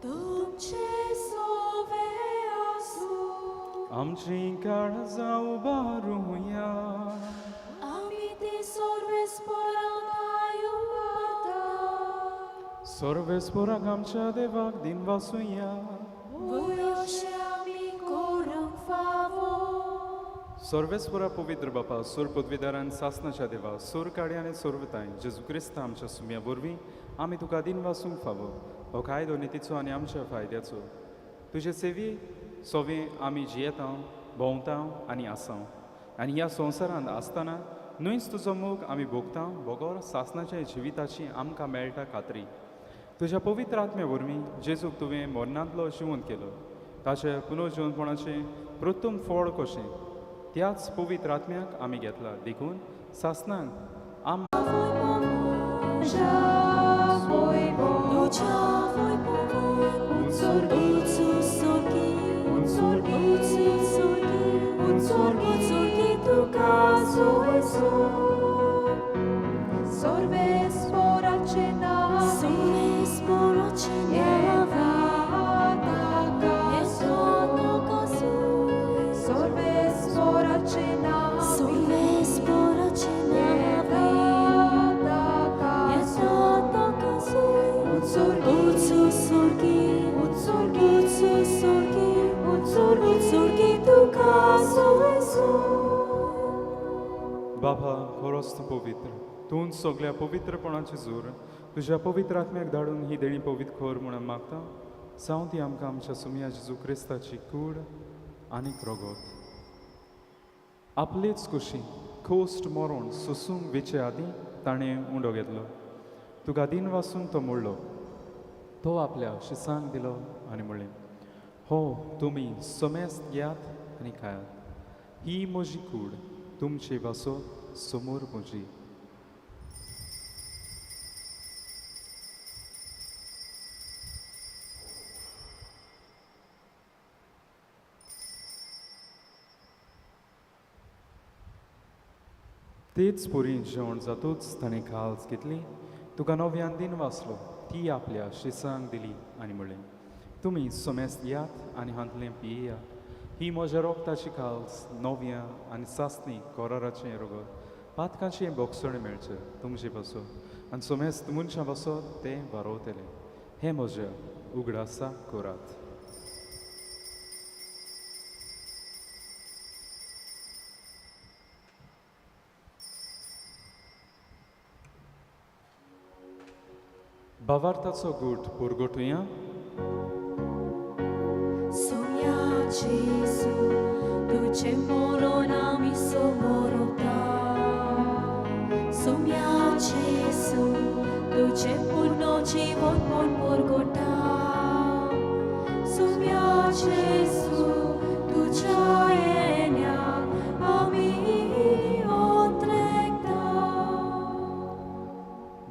तुमचे सोवे आसूं. आमची काळजां उबारुया. आमी ती सर्वेस्पोराक उबारता. सर्वेस्पोराक आमच्या देवाक दिन वासुया. वय अशें आमी करूंक फावो. सर्वेस्वरा, पवित्र बापा, सूर पदवीदारान सासनाच्या देवा, सूर काडी आनी सोर्वताय जेजू क्रिस्ता आमच्या सुम्या वरवीं आमी तुका दिन वासूंक फावो. हो कायदो नितीचो आनी आमच्या फायद्याचो. तुजे सेवी सोवे आमी जियेता, भोंवता आनी आसाव आनी ह्या संवसारांत आसतना न्हयच तुजो मोग आमी भोगता, बगर सासनाच्या जिविताची आमकां मेळटा खात्री. तुज्या पवित्र आत्म्या वरवीं जेजूक तुवें मरणांतलो जिवंत केलो, ताचें पुनर्जिवंतपणाचें प्रथम फळ कशें त्याच पवित्र आत्म्याक आमी घेतला. देखून सासनाक आम बाबा, खरोच तूं पवित्र. तूं सगल्या पवित्रपणाचें जोर तुज्या पवित्र आत्म्याक धाडून ही देणी पवित्र कर म्हणून मागता. जावं ती आमकां आमच्या सुमया जेजू क्रिस्ताची कूड आनीक रगत. आपलेच कुशी खोस्ट मरण सोसूंक वेचे आदीं ताणें उंडो घेतलो. तुका दिन वासून तो मोडलो, तो आपल्या शिसांक दिलो आनी म्हणलें, हो तुमी समेस्त घेयात आनी खायात. ही म्हजी कूड तुमचे भासो समोर म्हजी. तेच पुरी जेवण जातूच ताणें काल्स घेतली, तुका नव्यान दिन वाचलो, ती आपल्या शिसांक दिली आनी म्हणलें, तुमी समेस्त येयात आनी हांतलें पियेयात. ही म्हज्या रोगताची काल्स नव्या आनी सासणी कोराराचें रगत. पातकाचें बोगसणें मेळचें तुमचे पासो आनी समेस्त मनशां पासो तें वारोवतलें. हें म्हज्या उगडासा करात. भावार्थाचो गूट पुरगोटुया. Sogna Gesù, तुझे मरण आमी समोरता. Sogna Gesù, तुझे पूर्ण जीवन पण पुरगोटा. Sogna Gesù, तुझ्या येण्याक आमी ओत्रेकता.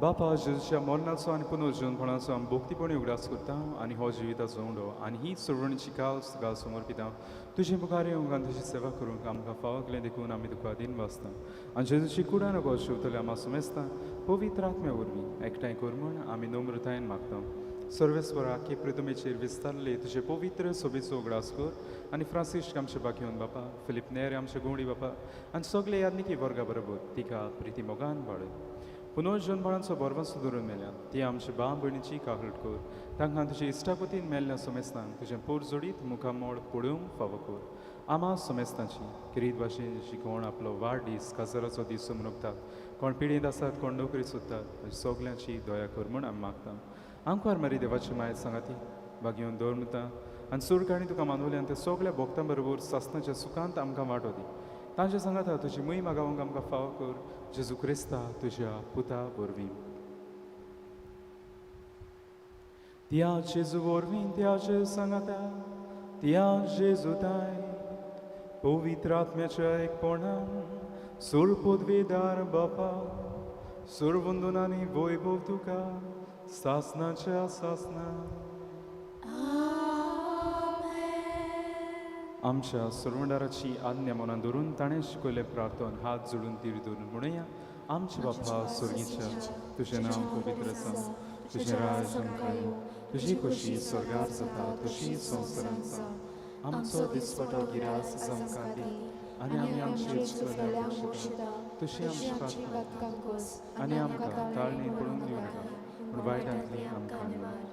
बापा, जेजूच्या मरणाचो आनी पुनर्जीवनपणाचो आमी भक्तीपणी उगडास करता आनी हो जिविताचो उंडो आनी ही सोडवणीची काल तुका समर्पिता. तुजे मुखार येवंक आनी तुजी सेवा करूंक आमकां फावो केलें देखून आमी तुका दिन वाचता आनी जेजूची कुडान गो शिवतले आमा सुमेस्ता पवित्र आत्म्या वरवीं एकठांय कर म्हूण आमी नम्रतायेन मागता. सर्वेस्वरा, आख्खे पृथ्वीचेर विस्तारले तुजे पवित्र सोबेचो उगडास कर आनी फ्रांसिस्क आमचे बाकीवन बापा, फिलीप नेर आमचे गोंडी बापा आनी सगळे यादनिकी वर्गा बरोबर तिका प्रिती मोगान वाडय. पुनर्जन्मणाचो बरवासो धरून मेल्या ती आमच्या भाव भयणीची काकलट कर. तांकां तुजे इश्टापतीन मेल्ल्या सोमेस्तांक तुजें पोर जोडीत मुखामोळ पळोवंक फावो कर. आमा सोमेस्तांची किरीत भाशेन जी कोण आपलो वाडदीस काजाराचो दीस मनोवतात, कोण पिडेंत आसात, कोण नोकरी सोदतात, सगल्यांची दया कर म्हूण आमी मागता. आमकां मारी देवाची मायत सांगाती बागेवन दवर म्हणटा आनी सूर काणी तुका मानवले आनी त्या सगल्या भोक्तां बरोबर सासनाच्या सुखांत आमकां वांटो दी. तांचे सांगाता तुजी मोहीम गावंक आमकां फावो कर जेजू क्रिस्ता तुज्या पुता वरवीं. त्या जेजू वरवीं त्या जेजू सांगाता त्या जेजू ताय पवित्र आत्म्याच्या एकपणान सूर पदवीदार बापा सुरवंदून आनी वैभव तुका सासनाच्या सासना. आमच्या सुरवंडाराची आज्ञा मनान धरून ताणें शिकयलें प्रार्थन हात जोडून तीर धरून म्हणुया. आमचे बापा स्वर्गीच्या तुजें नांव पवित्र आसा, तुजें राज आमकां येवं, तुजी खोशी स्वर्गार जाता तशी संवसारांत जावं. आमचो दिसपटो गिरास आमकां दी आनी आमी आमची चुकलेल्यांक बक्षिता तशी आमची पातकां आनी आमकां ताळणी पडून दिवं नाका पूण वायटांतली आमकां निवार.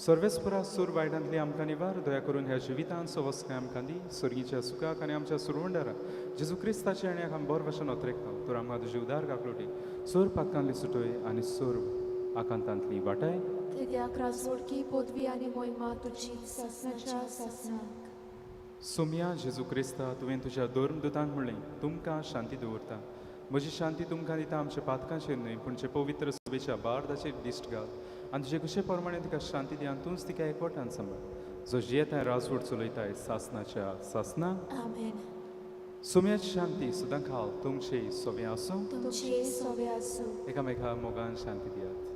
सर्वेस्परा सूर वायटांतली आमकां निवार. दया करून ह्या जिवितांत सवस्काय आमकां दी सर्गीच्या सुखाक आनी आमच्या सुरवंडारा जेजू क्रिस्ताचे आनी आमकां बरो भाशेन अत्रेकता तर आमकां तुजी उदार काकलोटी सोर पातकांतली सुटय आनी सोर आकांतांतली वाटाय. कित्याक राजवडकी पदवी आनी मोहिमा तुजी सासनाच्या सासनाक. सुमया जेजू क्रिस्ता तुवें तुज्या धर्मदुतांक म्हणलें तुमकां शांती दवरता, म्हजी शांती तुमकां दिता, आमच्या पातकांचेर न्हय पूण जे पवित्र सभेच्या बार्दाचेर दिश्ट घाल आनी तुजे कशे प्रमाणे तिका शांती दी आनी तूंच तिका एकवटान सांबाळ जो जियेताय राजवट चलयताय सासनाच्या सासना. आमेन. सुम्याची शांती सदां खाल तुमचे सोबें आसूं. तुमचे सोबे आसूं. एकामेका मोगान शांती दियात.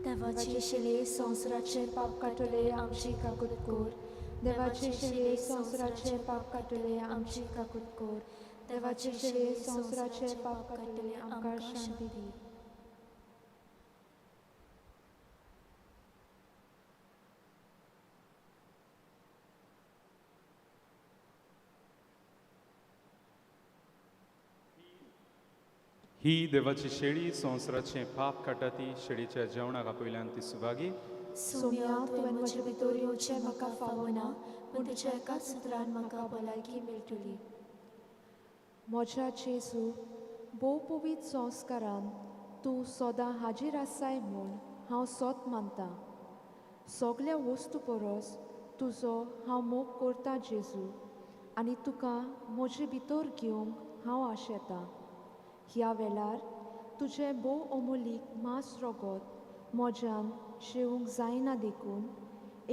देवाचे शिले संवसाराचे पाप काडटले आमची काकूत कर. देवाचे शिले संवसाराचे पाप काडटले आमची काकूत कर. देवाचे शिले संवसाराचे पाप काडटले आमकां शांती दी. ही देवाची शेळी संवसाराचें पाप काडटा ती शेळीच्या जेवणाक आपयल्यान ती सुभागी. सोम्या तुवें म्हजे भितर येवचें म्हाका फावना पूण तुज्या एकाच सुत्रान म्हाका भलायकी मेळटली. म्हज्या जेजू भोव पवित्र संस्कारान तूं सदां हाजीर आसाय म्हूण हांव सोत मानतां. सगल्या वस्तू परस तुजो हांव मोग करतां जेजू आनी तुका म्हजे भितर घेवंक हांव आशेतां. ह्या वेळार तुजें भोव अमोलीक मांस रगत म्हज्यान शेवूंक जायना देखून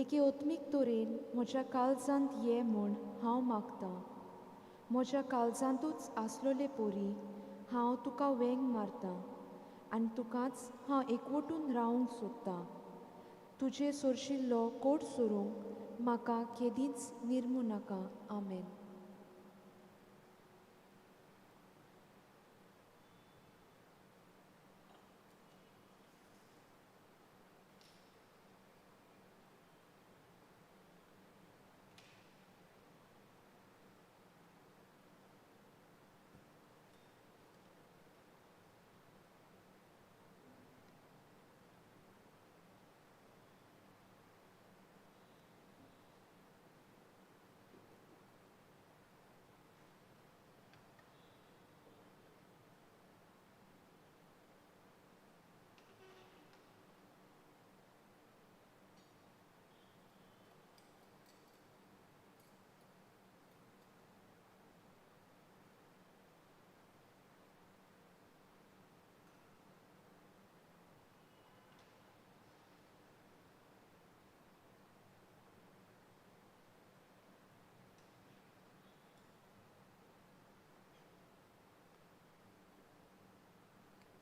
एके आत्मीक तरेन म्हज्या काळजांत ये म्हूण हांव मागतां. म्हज्या काळजांतूच आसलोले परी हांव तुका वेंग मारतां आनी तुकाच हांव एकवटून रावंक सोदतां. तुजे सोरशिल्लो कोट सोरूंक म्हाका केदींच निर्मू नाका. आमेन.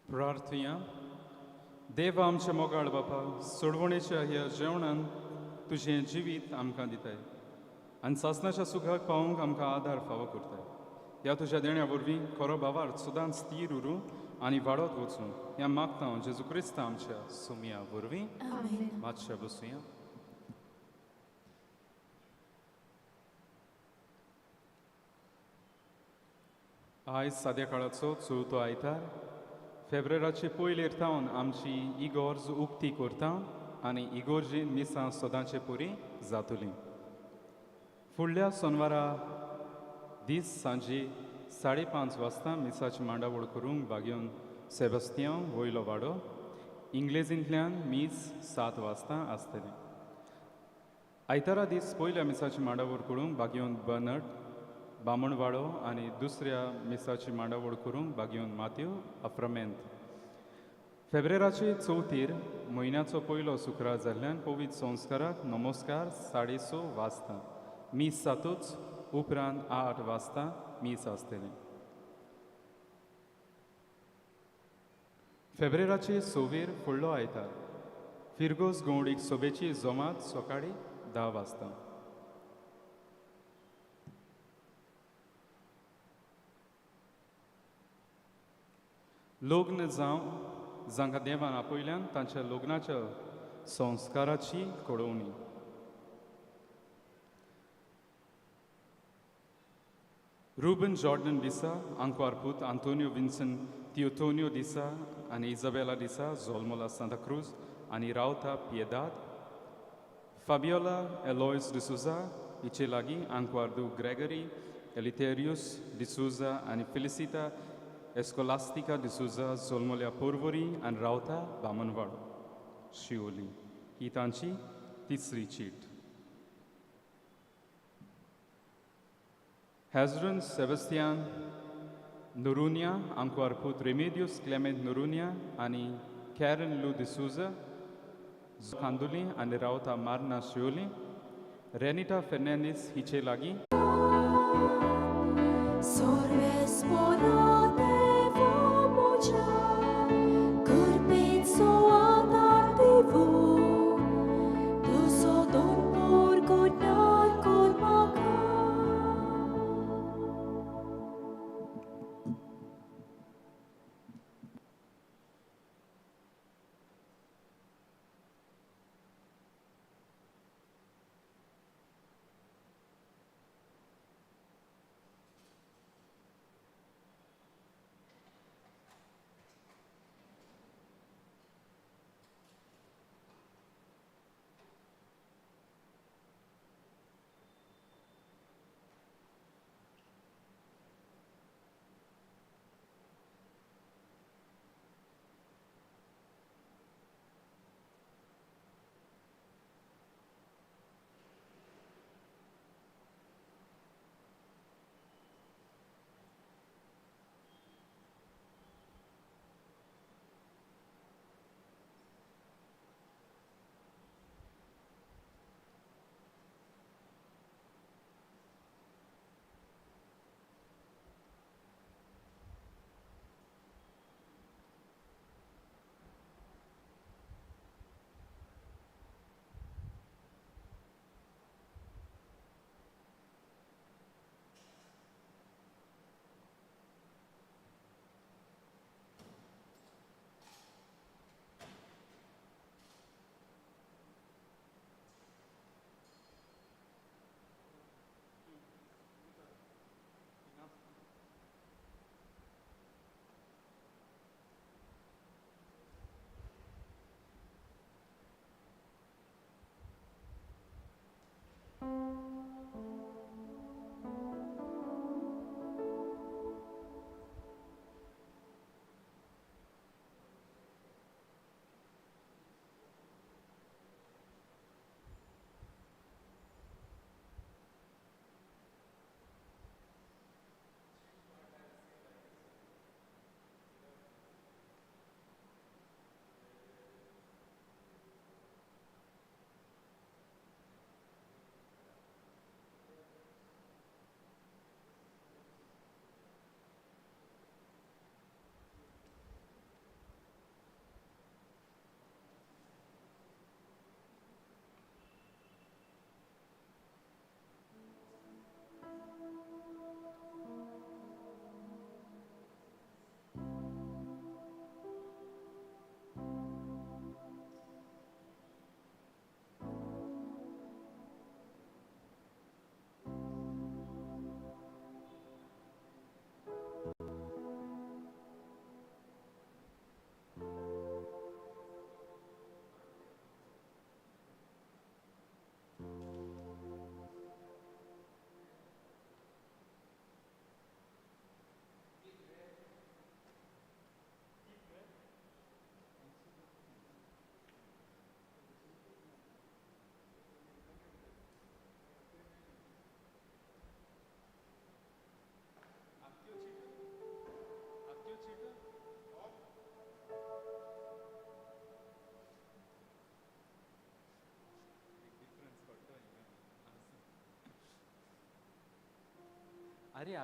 प्रार्थया. देवा आमच्या मोगाळ बापा, सोडवणेच्या ह्या जेवणान तुजें जिवीत आमकां दिताय आनी सासनाच्या सुखाक पावोवंक आमकां आदार फावो करताय. ह्या तुज्या देण्या वरवीं खरो भावार्थ सदांच स्थीर उरूं आनी वाडत वचूं ह्या मागता हांव जेजू क्रिस्ता आमच्या सुमया वरवीं. मातशें बसुया. आयज साद्या काळाचो चवथो आयतार फेब्रेराचे पयलेर थावन आमची इगोर्ज उक्ती करता आनी इगोर्जीन मिसां सदांचे पुरी जातली. फुडल्या सोनवारा दीस सांजे 5:30 वाजता मिसाची मांडावळ करूंक बागेवन सेबस्तियांव वयलो वाडो इंग्लेजींतल्यान मीस 7 वाजता आसतलें. आयतारा दीस पयल्या मिसाची मांडावळ करूंक बागयोन बर्नर्ड बामणवाडो आनी दुसऱ्या मिसाची मांडावळ करूंक बागयोन मात्यो आफ्रमेंत. फेब्रेराचे चवथीर म्हयन्याचो पयलो शुक्रार जाल्ल्यान पवित्र संस्काराक नमस्कार 6:30 वाजता, मीस जातूच उपरांत 8 वाजता मीस आसतलें. फेब्रेराचे 26 फुडलो आयतार फिरगोज गौडीक सोबेची जमात सकाळी 10 वाजता. लग्न जावं जांकां देवान आपयल्यान तांच्या लग्नाच्या संस्काराची कळोवणी. रुबन जॉर्डन डिसा आंकवार पूत आंतोनियो विन्सन तियोतोनियो डिसा आनी इजाबेला डिसा जोल्मोला सांताक्रूज आनी रावता पियेदाद. फाबियोला एलॉयस डिसुजा हिचे लागीं आंकवार दू ग्रेगरी एलिथेरियस डिसुजा आनी फेलिसिता एस्कोलास्तिका डिसुजा जोल्मोल्या पोरवरी आनी रावता बामनवाडो शिवोली. ही तांची तिसरी चीट. हेजरन सेबस्तियान नोरुनिया आंकवार पूत रेमेदियोस क्लेमेंट नोरुनिया आनी कॅरन लू डिसुजा खांदुली आनी रावता मारना शिवोली. रेनिटा फेर्नांडीस हिचे लागीं आरे